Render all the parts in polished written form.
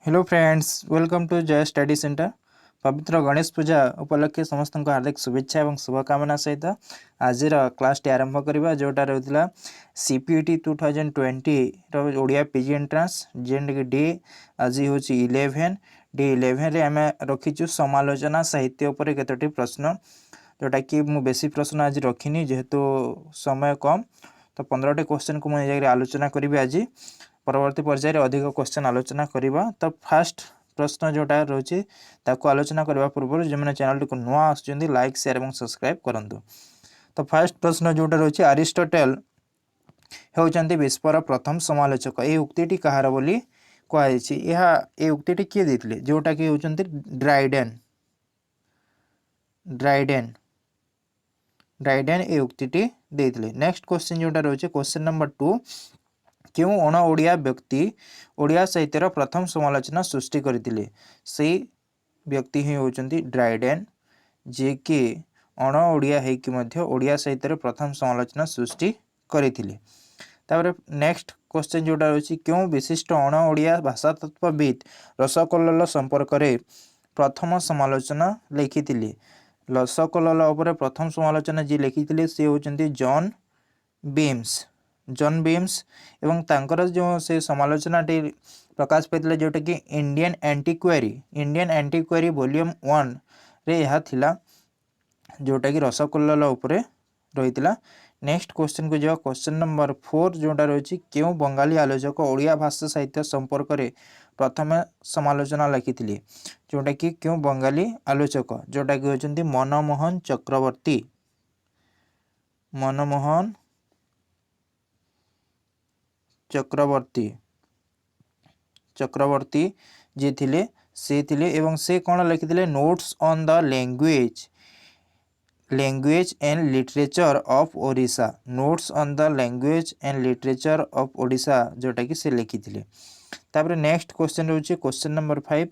Hello friends, welcome to Jay Study Center. ପବିତ୍ର ଗଣେଶ ପୂଜା ଉପଲକ୍ଷେ ସମସ୍ତଙ୍କୁ ହାର୍ଦ୍ଦିକ ଶୁଭେଚ୍ଛା ଏବଂ ଶୁଭକାମନା ସହିତ ଆଜିର କ୍ଲାସ୍ଟି ଆରମ୍ଭ କରିବା, ଯେଉଁଟା ରହୁଥିଲା ସିପିଇଟି 2020ର ଓଡ଼ିଆ ପିଜି ଏଣ୍ଟ୍ରାନ୍ସ, ଯେନ୍ଟାକି ଡେ ଆଜି ହେଉଛି 11। ଡେ 11ରେ ଆମେ ରଖିଛୁ ସମାଲୋଚନା ସାହିତ୍ୟ ଉପରେ କେତୋଟି ପ୍ରଶ୍ନ, ଯେଉଁଟାକି ମୁଁ ବେଶୀ ପ୍ରଶ୍ନ ଆଜି ରଖିନି, ଯେହେତୁ ସମୟ କମ୍। ତ 15ଟି କ୍ୱେଶ୍ଚନ୍କୁ ମୁଁ ଏ ଜାଗାରେ ଆଲୋଚନା କରିବି ଆଜି। ପରବର୍ତ୍ତୀ ପର୍ଯ୍ୟାୟରେ ଅଧିକ କ୍ୱେଶ୍ଚନ୍ ଆଲୋଚନା କରିବା। ତ ଫାଷ୍ଟ ପ୍ରଶ୍ନ ଯେଉଁଟା ରହୁଛି, ତାକୁ ଆଲୋଚନା କରିବା ପୂର୍ବରୁ ଯେଉଁମାନେ ଚ୍ୟାନେଲଟିକୁ ନୂଆ ଆସୁଛନ୍ତି, ଲାଇକ୍, ସେୟାର ଏବଂ ସବସ୍କ୍ରାଇବ୍ କରନ୍ତୁ। ତ ଫାଷ୍ଟ ପ୍ରଶ୍ନ ଯେଉଁଟା ରହୁଛି, ଆରିଷ୍ଟଟେଲ ହେଉଛନ୍ତି ବିଶ୍ୱର ପ୍ରଥମ ସମାଲୋଚକ, ଏହି ଉକ୍ତିଟି କାହାର ବୋଲି କୁହାଯାଇଛି? ଏହା ଏ ଉକ୍ତିଟି କିଏ ଦେଇଥିଲେ? ଯେଉଁଟାକି ହେଉଛନ୍ତି ଡ୍ରାଇଡେନ୍। ଡ୍ରାଇଡେନ୍, ଡ୍ରାଇଡେନ୍ ଏ ଉକ୍ତିଟି ଦେଇଥିଲେ। ନେକ୍ସଟ କ୍ୱେଶ୍ଚନ୍ ଯେଉଁଟା ରହୁଛି, କ୍ୱେଶ୍ଚନ୍ ନମ୍ବର 2, କେଉଁ ଅଣ ଓଡ଼ିଆ ବ୍ୟକ୍ତି ଓଡ଼ିଆ ସାହିତ୍ୟର ପ୍ରଥମ ସମାଲୋଚନା ସୃଷ୍ଟି କରିଥିଲେ? ସେଇ ବ୍ୟକ୍ତି ହିଁ ହେଉଛନ୍ତି ଡ୍ରାଇଡେନ୍, ଯିଏକି ଅଣ ଓଡ଼ିଆ ହେଇକି ମଧ୍ୟ ଓଡ଼ିଆ ସାହିତ୍ୟରେ ପ୍ରଥମ ସମାଲୋଚନା ସୃଷ୍ଟି କରିଥିଲେ। ତାପରେ ନେକ୍ସଟ କ୍ୱେଶ୍ଚନ୍ ଯେଉଁଟା ରହିଛି, କେଉଁ ବିଶିଷ୍ଟ ଅଣ ଓଡ଼ିଆ ଭାଷାତତ୍ତ୍ୱବିତ୍ ରସକଲ୍ଲୋଳ ସମ୍ପର୍କରେ ପ୍ରଥମ ସମାଲୋଚନା ଲେଖିଥିଲେ? ରସକଲ୍ଲୋଳ ଉପରେ ପ୍ରଥମ ସମାଲୋଚନା ଯିଏ ଲେଖିଥିଲେ, ସେ ହେଉଛନ୍ତି ଜନ୍ ବିମ୍ସ। ଜନ୍ ବିମ୍ସ ଏବଂ ତାଙ୍କର ଯେଉଁ ସେ ସମାଲୋଚନାଟି ପ୍ରକାଶ ପାଇଥିଲା, ଯେଉଁଟାକି ଇଣ୍ଡିଆନ୍ ଆଣ୍ଟିକ୍ୱାରୀ ଭଲ୍ୟୁମ୍ 1ରେ ଏହା ଥିଲା, ଯେଉଁଟାକି ରସକଲ୍ଲୋଳ ଉପରେ ରହିଥିଲା। ନେକ୍ସଟ କ୍ୱେଶ୍ଚନ୍କୁ ଯିବା। କ୍ୱେଶ୍ଚନ୍ ନମ୍ବର 4 ଯେଉଁଟା ରହିଛି, କେଉଁ ବଙ୍ଗାଳୀ ଆଲୋଚକ ଓଡ଼ିଆ ଭାଷା ସାହିତ୍ୟ ସମ୍ପର୍କରେ ପ୍ରଥମେ ସମାଲୋଚନା ଲେଖିଥିଲେ? ଯେଉଁଟାକି କେଉଁ ବଙ୍ଗାଳୀ ଆଲୋଚକ, ଯେଉଁଟାକି ହେଉଛନ୍ତି ମନମୋହନ ଚକ୍ରବର୍ତ୍ତୀ। ମନମୋହନ ଚକ୍ରବର୍ତ୍ତୀ। ଚକ୍ରବର୍ତ୍ତୀ ଯିଏ ଥିଲେ, ସେ ଥିଲେ ଏବଂ ସେ କ'ଣ ଲେଖିଥିଲେ? Notes on the Language and Literature of Odisha. Notes on the Language and Literature of Odisha ଯେଉଁଟାକି ସେ ଲେଖିଥିଲେ। ତାପରେ ନେକ୍ସଟ କ୍ୱେଶ୍ଚନ୍ ରହୁଛି, କ୍ୱେଶ୍ଚନ୍ ନମ୍ବର 5,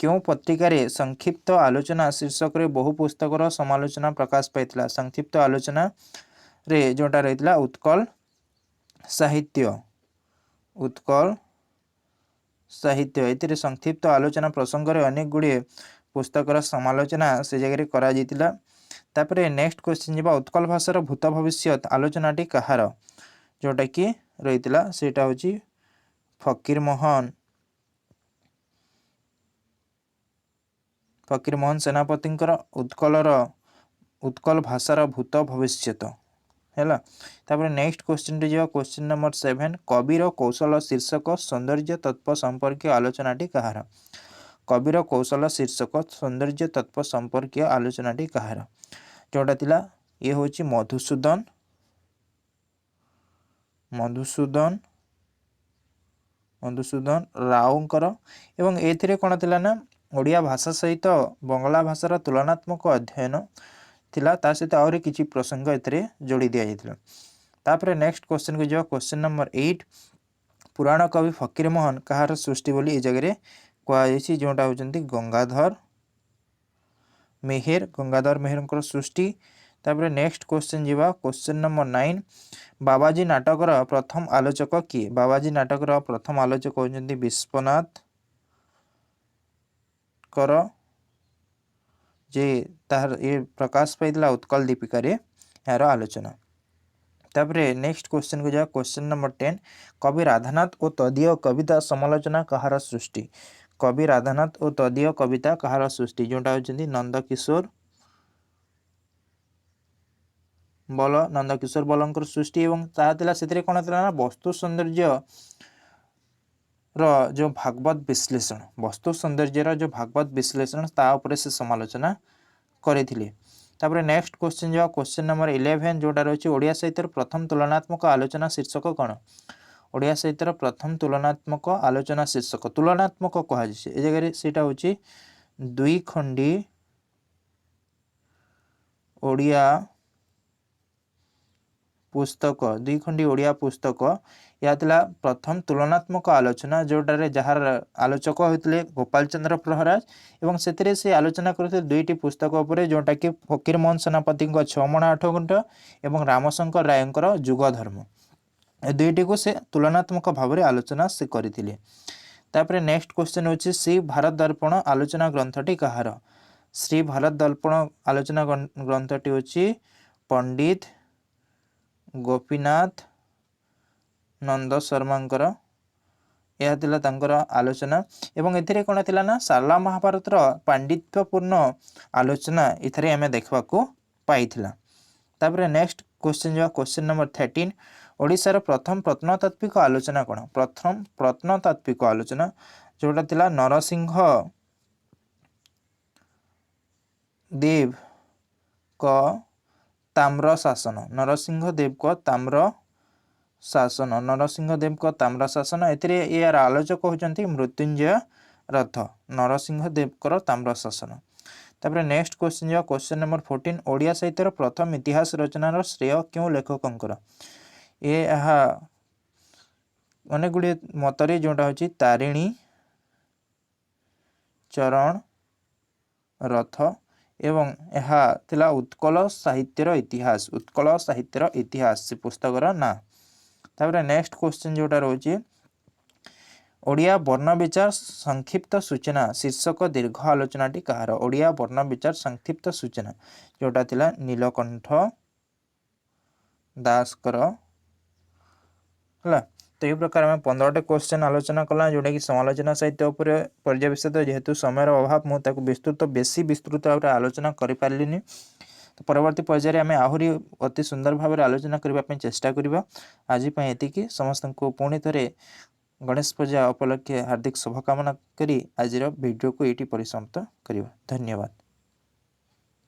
କେଉଁ ପତ୍ରିକାରେ ସଂକ୍ଷିପ୍ତ ଆଲୋଚନା ଶୀର୍ଷକରେ ବହୁ ପୁସ୍ତକର ସମାଲୋଚନା ପ୍ରକାଶ ପାଇଥିଲା? ସଂକ୍ଷିପ୍ତ ଆଲୋଚନାରେ ଯେଉଁଟା ରହିଥିଲା, ଉତ୍କଳ ସାହିତ୍ୟ। ଉତ୍କଳ ସାହିତ୍ୟ, ଏଥିରେ ସଂକ୍ଷିପ୍ତ ଆଲୋଚନା ପ୍ରସଙ୍ଗରେ ଅନେକ ଗୁଡ଼ିଏ ପୁସ୍ତକର ସମାଲୋଚନା ସେ ଜାଗାରେ କରାଯାଇଥିଲା। ତାପରେ ନେକ୍ସଟ କ୍ୱେଶ୍ଚନ୍ ଯିବା। ଉତ୍କଳ ଭାଷାର ଭୂତ ଭବିଷ୍ୟତ ଆଲୋଚନାଟି କାହାର ଯେଉଁଟାକି ରହିଥିଲା? ସେଇଟା ହେଉଛି ଫକୀରମୋହନ, ଫକୀରମୋହନ ସେନାପତିଙ୍କର ଉତ୍କଳ ଭାଷାର ଭୂତ ଭବିଷ୍ୟତ ହେଲା। ତାପରେ ନେକ୍ସଟ କ୍ୱେଶ୍ଚନଟି ଯିବା, କ୍ୱେଶ୍ଚନ ନମ୍ବର 7, କବିର କୌଶଳ ଶୀର୍ଷକ ସୌନ୍ଦର୍ଯ୍ୟ ତତ୍ତ୍ୱ ସମ୍ପର୍କୀୟ ଆଲୋଚନାଟି କାହାର? କବିର କୌଶଳ ଶୀର୍ଷକ ସୌନ୍ଦର୍ଯ୍ୟ ତତ୍ତ୍ୱ ସମ୍ପର୍କୀୟ ଆଲୋଚନାଟି କାହାର ଯେଉଁଟା ଥିଲା? ଇଏ ହେଉଛି ମଧୁସୂଦନ, ମଧୁସୂଦନ, ମଧୁସୂଦନ ରାଓଙ୍କର। ଏବଂ ଏଥିରେ କ'ଣ ଥିଲା ନା ଓଡ଼ିଆ ଭାଷା ସହିତ ବଙ୍ଗଳା ଭାଷାର ତୁଳନାତ୍ମକ ଅଧ୍ୟୟନ ଥିଲା। ତା ସହିତ ଆହୁରି କିଛି ପ୍ରସଙ୍ଗ ଏଥିରେ ଯୋଡ଼ି ଦିଆଯାଇଥିଲା। ତାପରେ ନେକ୍ସଟ କ୍ୱେଶ୍ଚନକୁ ଯିବା, କ୍ୱେଶ୍ଚନ ନମ୍ବର 8, ପୁରାଣ କବି ଫକୀରମୋହନ କାହାର ସୃଷ୍ଟି ବୋଲି ଏ ଜାଗାରେ କୁହାଯାଇଛି? ଯେଉଁଟା ହେଉଛନ୍ତି ଗଙ୍ଗାଧର ମେହେର। ଗଙ୍ଗାଧର ମେହେରଙ୍କର ସୃଷ୍ଟି। ତାପରେ ନେକ୍ସଟ କ୍ୱେଶ୍ଚନ ଯିବା, କ୍ୱେଶ୍ଚନ ନମ୍ବର 9, ବାବାଜୀ ନାଟକର ପ୍ରଥମ ଆଲୋଚକ କିଏ? ବାବାଜୀ ନାଟକର ପ୍ରଥମ ଆଲୋଚକ ହେଉଛନ୍ତି ବିଶ୍ୱନାଥ କର, ଯେ ତାହାର ଇଏ ପ୍ରକାଶ ପାଇଥିଲା ଉତ୍କଳ ଦୀପିକାରେ ଏହାର ଆଲୋଚନା। ତାପରେ ନେକ୍ସଟ କ୍ୱେଶ୍ଚନକୁ ଯିବା, କ୍ୱେଶ୍ଚନ ନମ୍ବର 10, କବି ରାଧାନାଥ ଓ ତଦୀୟ କବିତା ସମାଲୋଚନା କାହାର ସୃଷ୍ଟି? କବି ରାଧାନାଥ ଓ ତଦୀୟ କବିତା କାହାର ସୃଷ୍ଟି? ଯେଉଁଟା ହେଉଛନ୍ତି ନନ୍ଦକିଶୋର ବଲ। ନନ୍ଦକିଶୋର ବଲଙ୍କର ସୃଷ୍ଟି। ଏବଂ ତାହା ଥିଲା, ସେଥିରେ କ'ଣ ଥିଲା ନା ବସ୍ତୁ ସୌନ୍ଦର୍ଯ୍ୟ ର ଯେଉଁ ଭାଗବତ ବିଶ୍ଳେଷଣ, ବସ୍ତୁ ସୌନ୍ଦର୍ଯ୍ୟର ଯେଉଁ ଭାଗବତ ବିଶ୍ଳେଷଣ, ତା ଉପରେ ସେ ସମାଲୋଚନା କରିଥିଲେ। ତାପରେ ନେକ୍ସଟ କ୍ୱେଶ୍ଚନ ଯିବା, କ୍ୱେଶ୍ଚନ ନମ୍ବର 11 ଯେଉଁଟା ରହିଛି, ଓଡ଼ିଆ ସାହିତ୍ୟର ପ୍ରଥମ ତୁଳନାତ୍ମକ ଆଲୋଚନା ଶୀର୍ଷକ କ'ଣ? ଓଡ଼ିଆ ସାହିତ୍ୟର ପ୍ରଥମ ତୁଳନାତ୍ମକ ଆଲୋଚନା ଶୀର୍ଷକ, ତୁଳନାତ୍ମକ କୁହାଯାଇଛି ଏ ଜାଗାରେ, ସେଇଟା ହେଉଛି ଦୁଇ ଖଣ୍ଡି ଓଡ଼ିଆ ପୁସ୍ତକ। ଦୁଇ ଖଣ୍ଡି ଓଡ଼ିଆ ପୁସ୍ତକ, ଏହା ଥିଲା ପ୍ରଥମ ତୁଳନାତ୍ମକ ଆଲୋଚନା, ଯେଉଁଟାରେ ଯାହାର ଆଲୋଚକ ହୋଇଥିଲେ ଗୋପାଳ ଚନ୍ଦ୍ର ପ୍ରହରାଜ। ଏବଂ ସେଥିରେ ସେ ଆଲୋଚନା କରିଥିଲେ ଦୁଇଟି ପୁସ୍ତକ ଉପରେ, ଯେଉଁଟାକି ଫକୀରମୋହନ ସେନାପତିଙ୍କ ଛଅ ମାଣ ଆଠ ଗୁଣ୍ଠ ଏବଂ ରାମଶଙ୍କର ରାୟଙ୍କର ଯୁଗଧର୍ମ। ଏ ଦୁଇଟିକୁ ସେ ତୁଳନାତ୍ମକ ଭାବରେ ଆଲୋଚନା ସେ କରିଥିଲେ। ତାପରେ ନେକ୍ସଟ କ୍ୱେଶ୍ଚନ୍ ହେଉଛି, ଶ୍ରୀ ଭାରତ ଦର୍ପଣ ଆଲୋଚନା ଗ୍ରନ୍ଥଟି କାହାର? ଶ୍ରୀ ଭାରତ ଦର୍ପଣ ଆଲୋଚନା ଗ୍ରନ୍ଥଟି ହେଉଛି ପଣ୍ଡିତ ଗୋପୀନାଥ ନନ୍ଦ ଶର୍ମାଙ୍କର। ଏହା ଥିଲା ତାଙ୍କର ଆଲୋଚନା ଏବଂ ଏଥିରେ କ'ଣ ଥିଲା ନା ସାରଳା ମହାଭାରତର ପାଣ୍ଡିତ୍ୟପୂର୍ଣ୍ଣ ଆଲୋଚନା ଏଥିରେ ଆମେ ଦେଖିବାକୁ ପାଇଥିଲା। ତାପରେ ନେକ୍ସଟ କ୍ୱେଶ୍ଚନ୍ ଯିବା, କ୍ୱେଶ୍ଚନ୍ ନମ୍ବର 13। ଓଡ଼ିଶାର ପ୍ରଥମ ପ୍ରତ୍ନତାତ୍ତ୍ୱିକ ଆଲୋଚନା କ'ଣ? ପ୍ରଥମ ପ୍ରତ୍ନତାତ୍ତ୍ୱିକ ଆଲୋଚନା ଯେଉଁଟା ଥିଲା ନରସିଂହ ଦେବଙ୍କ ତାମ୍ର ଶାସନ। ନରସିଂହ ଦେବଙ୍କ ତାମ୍ର ଶାସନ, ନରସିଂହ ଦେବଙ୍କ ତାମ୍ର ଶାସନ। ଏଥିରେ ଏହାର ଆଲୋଚକ ହେଉଛନ୍ତି ମୃତ୍ୟୁଞ୍ଜୟ ରଥ। ନରସିଂହ ଦେବଙ୍କର ତାମ୍ର ଶାସନ। ତାପରେ ନେକ୍ସଟ କ୍ୱେଶ୍ଚନ୍ ଯିବା, କ୍ୱେଶ୍ଚନ୍ ନମ୍ବର 14। ଓଡ଼ିଆ ସାହିତ୍ୟର ପ୍ରଥମ ଇତିହାସ ରଚନାର ଶ୍ରେୟ କେଉଁ ଲେଖକଙ୍କର? ଏହା ଅନେକ ଗୁଡ଼ିଏ ମତରେ ଯେଉଁଟା ହେଉଛି ତାରିଣୀ ଚରଣ ରଥ ଏବଂ ଏହା ଥିଲା ଉତ୍କଳ ସାହିତ୍ୟର ଇତିହାସ। ଉତ୍କଳ ସାହିତ୍ୟର ଇତିହାସ ସେ ପୁସ୍ତକର ନାଁ। ତାପରେ ନେକ୍ସଟ କ୍ୱେଶ୍ଚନ୍ ଯେଉଁଟା ରହୁଛି, ଓଡ଼ିଆ ବର୍ଣ୍ଣ ବିଚାର ସଂକ୍ଷିପ୍ତ ସୂଚନା ଶୀର୍ଷକ ଦୀର୍ଘ ଆଲୋଚନାଟି କାହାର? ଓଡ଼ିଆ ବର୍ଣ୍ଣ ବିଚାର ସଂକ୍ଷିପ୍ତ ସୂଚନା ଯେଉଁଟା ଥିଲା ନୀଳକଣ୍ଠ ଦାସଙ୍କର। ହେଲା ତ, ଏହି ପ୍ରକାର ଆମେ 15ଟି କ୍ୱେଶ୍ଚନ୍ ଆଲୋଚନା କଲା, ଯେଉଁଟାକି ସମାଲୋଚନା ସାହିତ୍ୟ ଉପରେ ପର୍ଯ୍ୟବସିତ। ଯେହେତୁ ସମୟର ଅଭାବ, ମୁଁ ତାକୁ ବିସ୍ତୃତ, ବେଶୀ ବିସ୍ତୃତ ଭାବରେ ଆଲୋଚନା କରିପାରିଲିନି। ତ ପରବର୍ତ୍ତୀ ପର୍ଯ୍ୟାୟରେ ଆମେ ଆହୁରି ଅତି ସୁନ୍ଦର ଭାବରେ ଆଲୋଚନା କରିବା ପାଇଁ ଚେଷ୍ଟା କରିବା। ଆଜି ପାଇଁ ଏତିକି। ସମସ୍ତଙ୍କୁ ପୁଣି ଥରେ ଗଣେଶ ପୂଜା ଉପଲକ୍ଷେ ହାର୍ଦ୍ଦିକ ଶୁଭକାମନା କରି ଆଜିର ଭିଡ଼ିଓକୁ ଏଇଠି ପରିସମାପ୍ତ କରିବା। ଧନ୍ୟବାଦ।